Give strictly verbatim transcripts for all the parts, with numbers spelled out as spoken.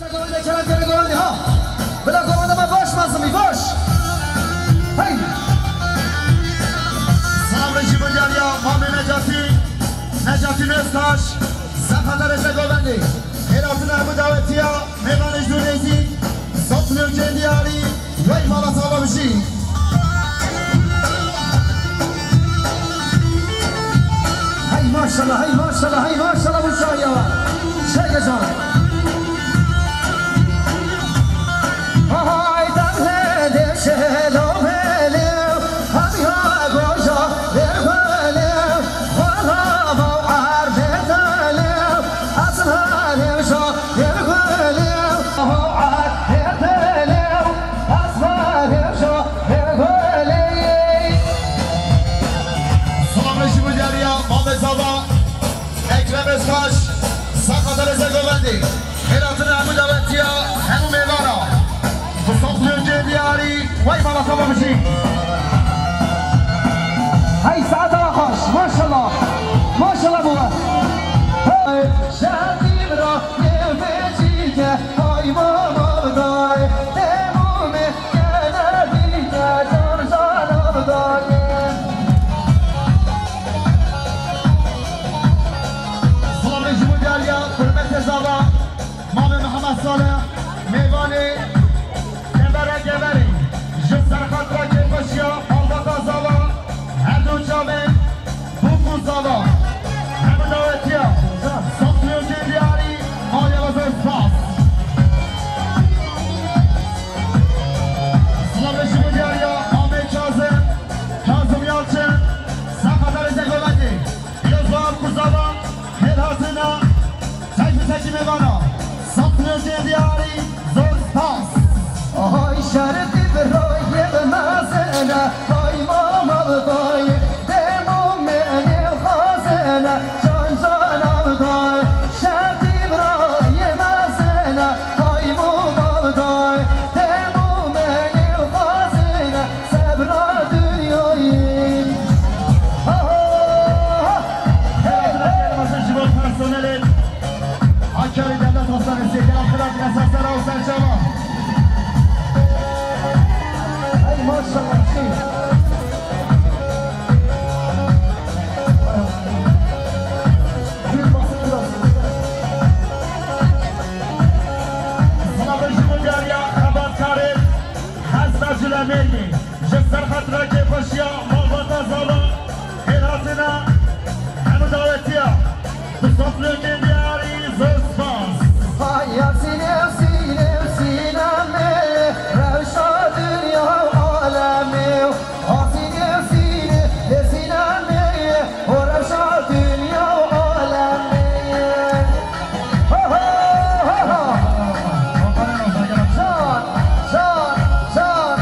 Govende, kerem kere govende ha. Bila govende me baş mazimi baş. Hey. Salam ji bo diyariya Mamê Necatî, Necatî Nêztaş, Sefeterê Zegovendê. Hêratina hemû dawetiya mêvanê ji nêzî, sot milyon cên diyarî, wey mala sala bijî. Hey maşallah, hey maşallah, hey maşallah bu şahiya. Şege can. Hay demle de şelo hele, hamiya goja verhele, vala mau arbetele, asla hevşa verhele, ho arbetele, asla hevşa verhele. Salam ji bo diyariya Mamê Zava, Ekrem Öztaş, Sefeterê Zegovendê. Hêratina hemû dawetiya, hemû mêvana. Bi sot milyon cên diyarî, wey mala sala bijî. Hey saeta xweş, maşallah. Maşallah bû. Hey, şadî bira, yê vecî ke, hay mama dayê, demû me, kene dîke, can cana dayê. Salamê ji bo diyariya, hurmetê zava. Mamê Mihemed Salih, mêvanê Gevere Geverê, ji ser xatira kêfxweşiya malbata zava, her du çavên bûk û zava, hemû dawetiya, sot milyon cên diyarî, maliye ve zor spas. Silavê ji bo diyariya Mamê Kazim, Kazim Yalçın, Sefeterê Zegovendê. Pîrozbahar ku zava hêl hatina, tek bi tekî mêvana. Sot milyon cên diyarî, zor spas. Hay şertî bi royê mezene, hay mama dayê, demo menê xazene, can cana dayê. Şertî bi royê mezene, hay mama dayê, demo menê xazene, sebra dinyayê. Hêratina gelmezin ji bo personelê Hakkari Devlet Hastanesi, gel Abdullah Nesasar Avsar Çava. Hey maşallah. Silavê ji bo diyariya xebatkarê Hezda Culemêrgê. Ji ser xatira kêfxweşiya malbata zava, hêl hatina hemû dawetiya, bi sofrokê diyarî zor spas. Hay Yasînê, Sînê, Sînemê, rewşa dinya û alemê. Yasînê, Sînê, Sînemê, o rewşa dinya û alemê. Ho, ho, ho, ho. Şan, şan, şan.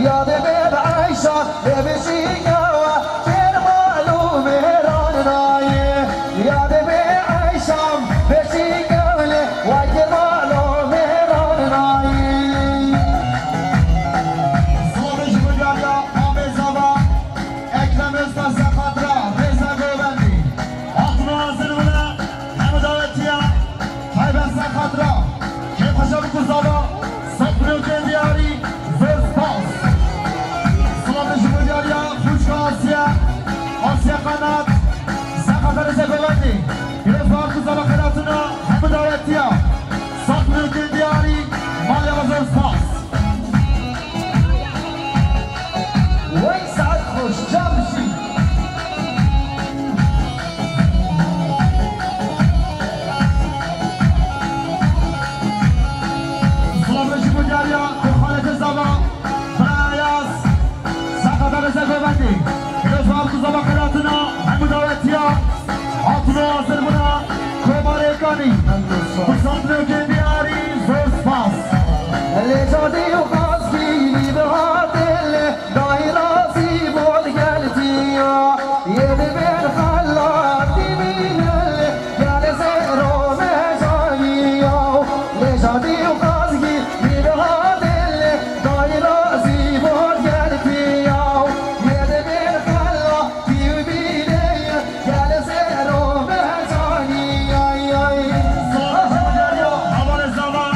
Yadê me Eyşan, bê bişînge we, kêr mal û mêran nayê. Yadê me Eyşan, bişînge we, we kêr mal û mêran nayê. Silavê ji bo diyariya mamê zava, Ekrem Özkan Seqatra, Rêza Govendî. Hatuna hazir bûne, hemû dawetiya taybet ser xatira. Kêfxweşa bi ku zava, sed milyon kên diyarî, zor spas. Silavê ji bo diyariya Xûçka Asiye, Asiye Qanat, Seqata Rêza Govendî. Pîroz ba ku zava xelatuna, hemû dawetiya. Sed milyon kên diyarî, maliya zor spas. Wey saet xweş, çav bijî. Silavê ji bo diyariya, ku xalete zava, Bira Eyaz, Seqata Rêza Govendî. Pîroz ba ku zava xelatuna, hemû dawetiya. Hatuna hazir bûna, Komarê Kanî. Xweşand milyon kên diyarî, zor spas. Lê cadî û qazgî, lî bihatê lê. Dayê razî bol geltiya, yê dibên xelatî bîne, gelê zêro mejaniya, lê cadî û qazgî, yê bihatê lê, dayê razî bol geltiya, yê dibên xelatî bîne, gelê zêro mejaniya. Silavê ji bo diyariya, hevalê zava,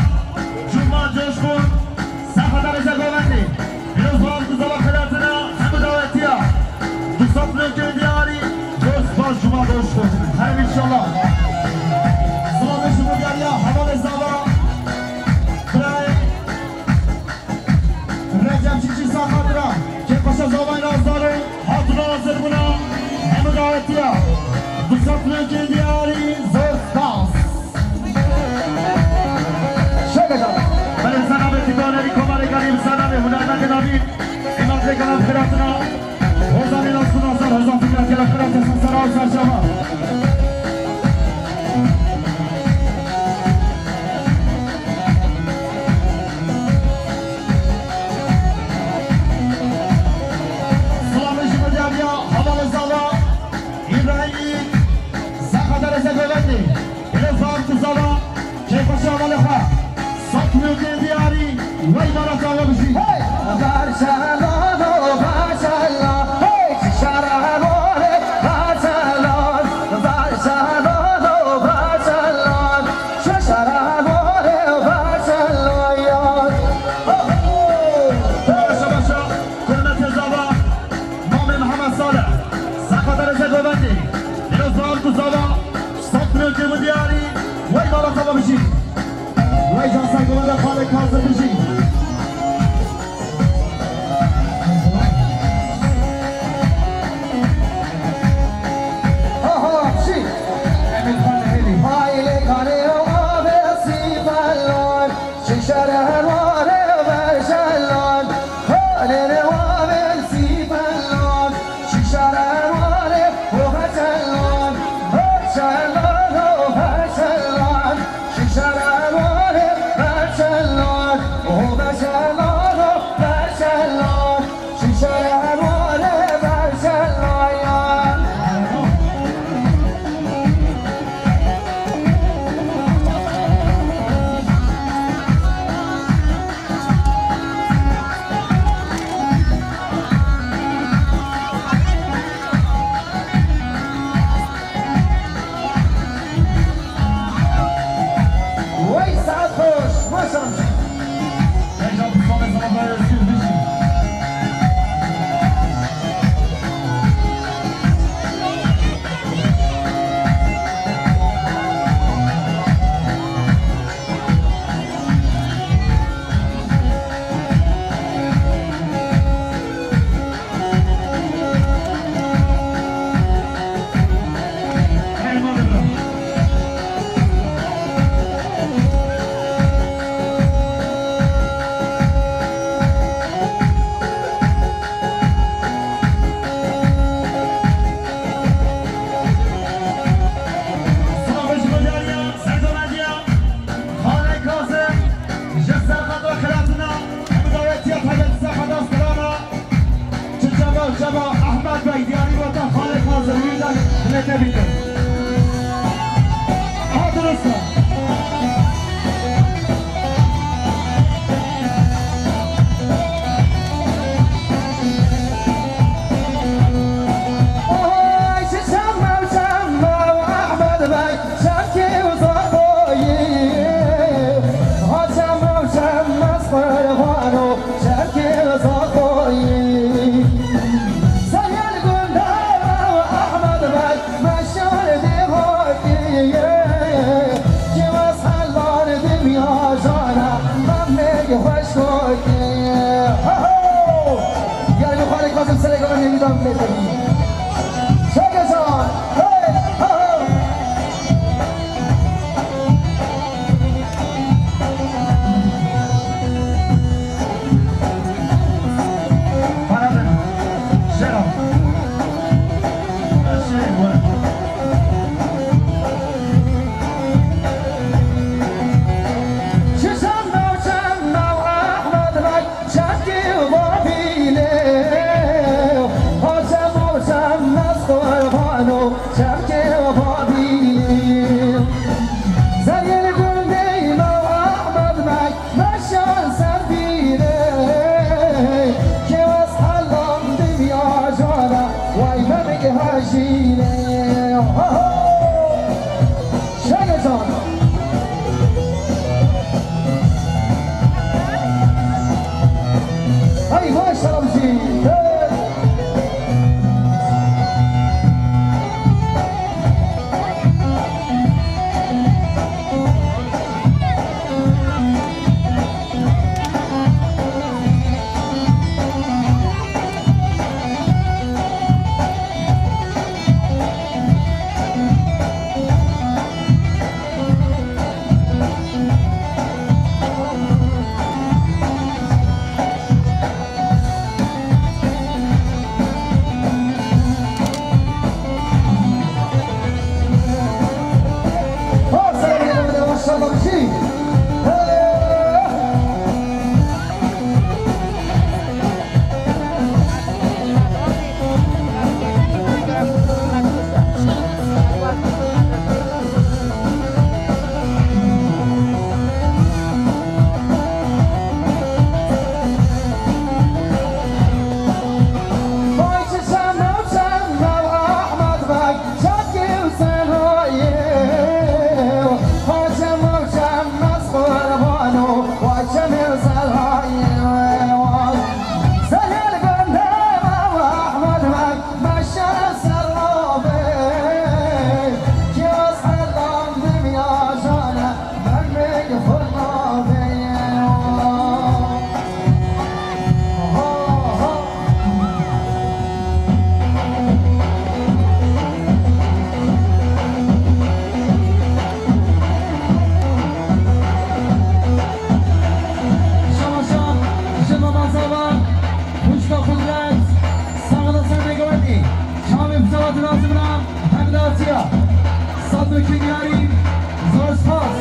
Cuma Coşkun, Seqata Rêza Govendî. Pîroz ba ku zava xelatuna, hemû dawetiya. Du sed milyon kên diyarî, dost baş Cuma dost. Her înşallah. Silavê ji bo diyariya, hevalê zava. Birayê Recep Çiçî Seqatra. Kêfxweşa zavayê Razdaro. Hatuna hazir bûna, hemû dawetiya. Du sed milyon kên diyarî, zor spas. Şöyle canım. Belê, bi ser navê Tîpa Hunerî Komarê Kanî, bi ser navê hunermendê navîn, qîmetê gela xelatuna, Hozanê Nasir Nazar, Hozan Fikret gela xelatê ser sera û ser şeva. Silavê ji bo diyariya, hevalê zava, Îbrahîm Îk, Seqata Rêza Govendî. Pîroz ba ku zava, kêfxweşa hevalê xwe. Sed milyon kên diyarî, wey mala zava bijî. Hey! Barcelona, Barcelona, hey! Şerabore, Barcelona, Barcelona, Barcelona, şerabore, Barcelona. Başa başa, hurmetê zava, Mamê Mihemed Salih, Seqata Rêza Govendî. Pîroz ba ku zava, sed milyon kên diyarî, wey mala zava bijî. Wey can ser govenda xalê Kazim bijî. Tebî te. Ha, dirust e. Oy, çi çem e, çem e, Ehmed Bey, çemkî û zaxoyî. Ha, çem e, çem e, qurban û çemkî û zaxoyî. Seriyê li gundê me, Ehmed Bey, Meşal dî hotî, kêwas helan dinya jana, memê xweş hotî. Ho, ho! Gel bi xalê Kazım Selegan yeni dam bile tabii. Çeke can, hey, ho, ho! Para bin. Şera. Şişan nav, şan nav, Ahmet Bey, çakî babîne. Haşem, haşem, nas qurbano, çakî babîne. Zeriyel gundê nav, Ahmet Bey, Meşan ser bîrê, kêwas helan dinya jana, way memik hejînê. Ho, ho! Şege can. Hey, maşallah bizi. Hey! Şabaşan, ji mama Zava, Puşka Kudret, sağ olasın Megoverdi. Çavê pişta lazim Hemdatiya, Saddokî Diyarî, zor spas.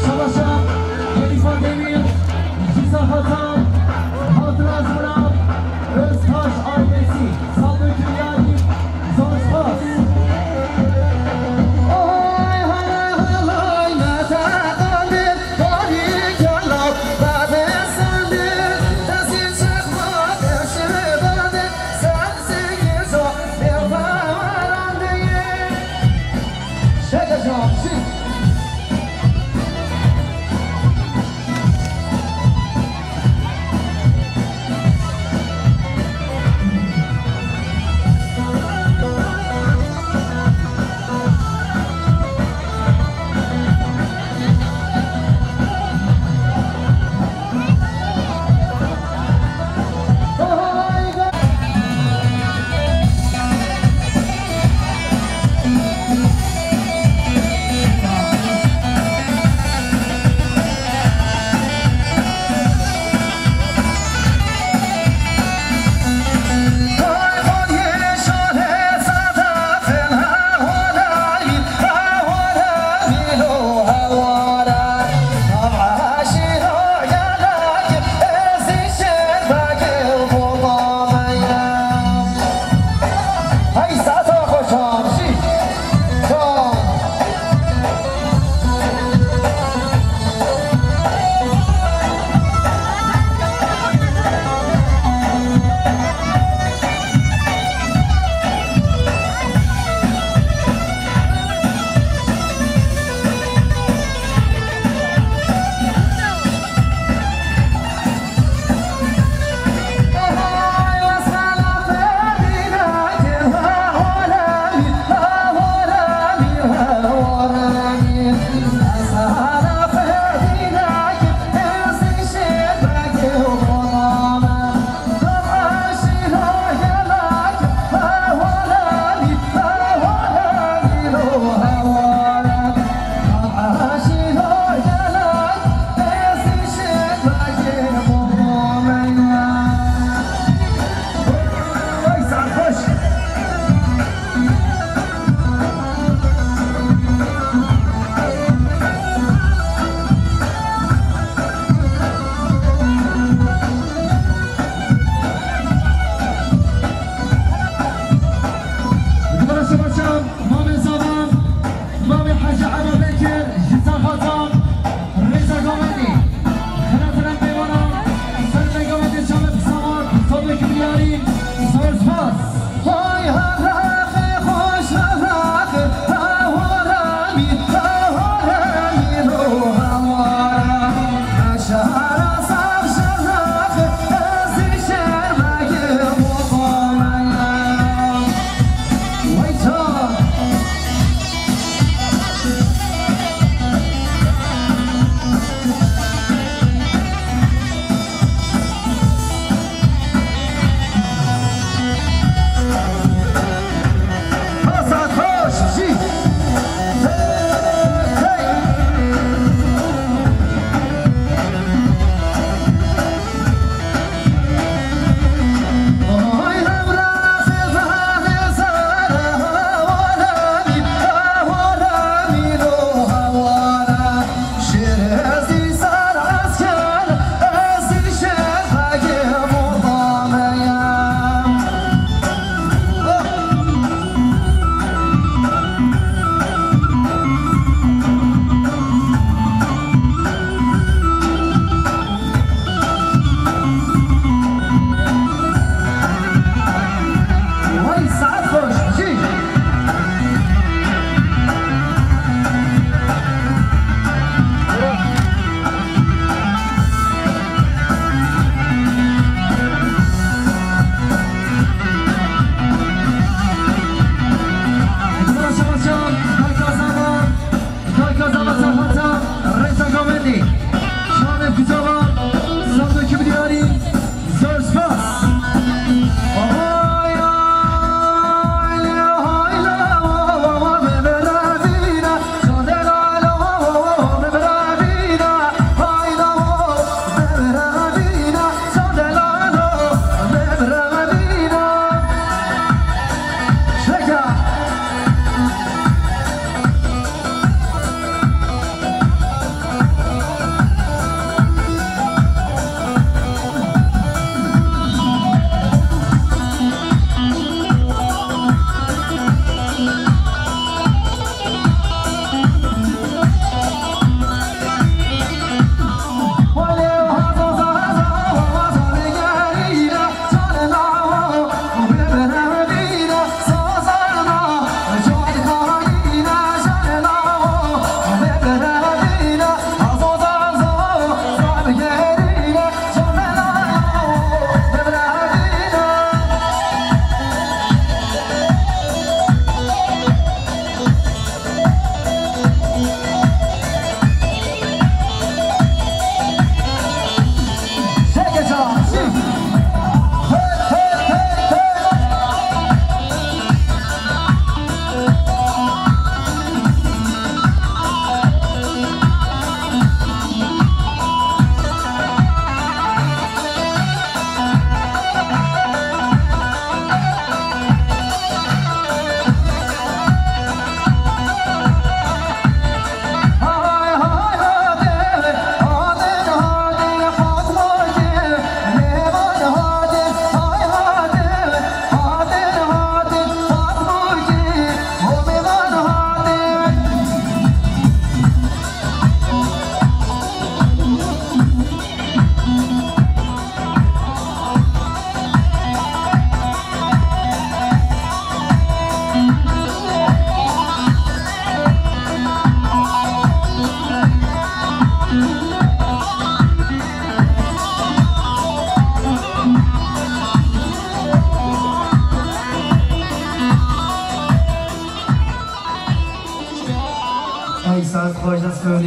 Şabaşa, Elîfa Demir, Jîsa Hasan, Hatıra Zura, Öztaş ailesi. Sağlık Hülya'yı zor spas. Oy, halay, halay, mata,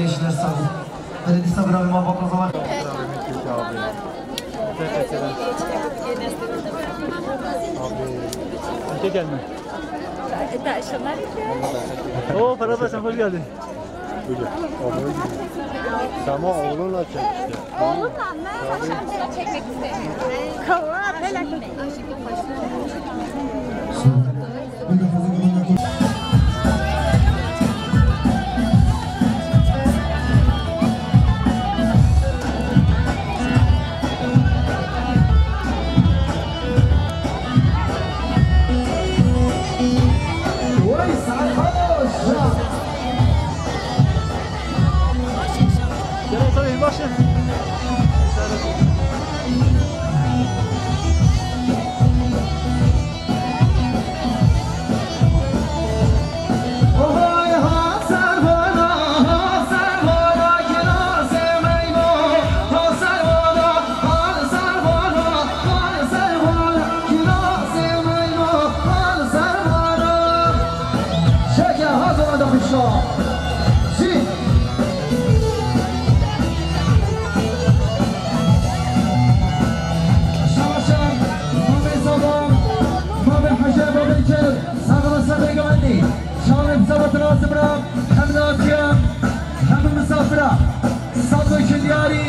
Gençler sağ olun. Belediye sabır abi, mal bakma zaman. Teşekkür ederim. Abi. Hoş geldin. Oo, Ferhat Bey, sen hoş geldin. Tamam, oğlunla çek işte. Oğlumla mı? Akşam sıra çekmek istemiyorum. Kova, böyle. Vay sarhoş! Gel oturayım, başla. Şeker, hazır oldu kuşlar. Zil. Şabaşan, Mame Saba, Mame Hece, Mame Çer, Sağla Sebe Güvenli. Şalim Saba Trasımra, hem de Asiya, hem de misafira. Sabo Çilyari.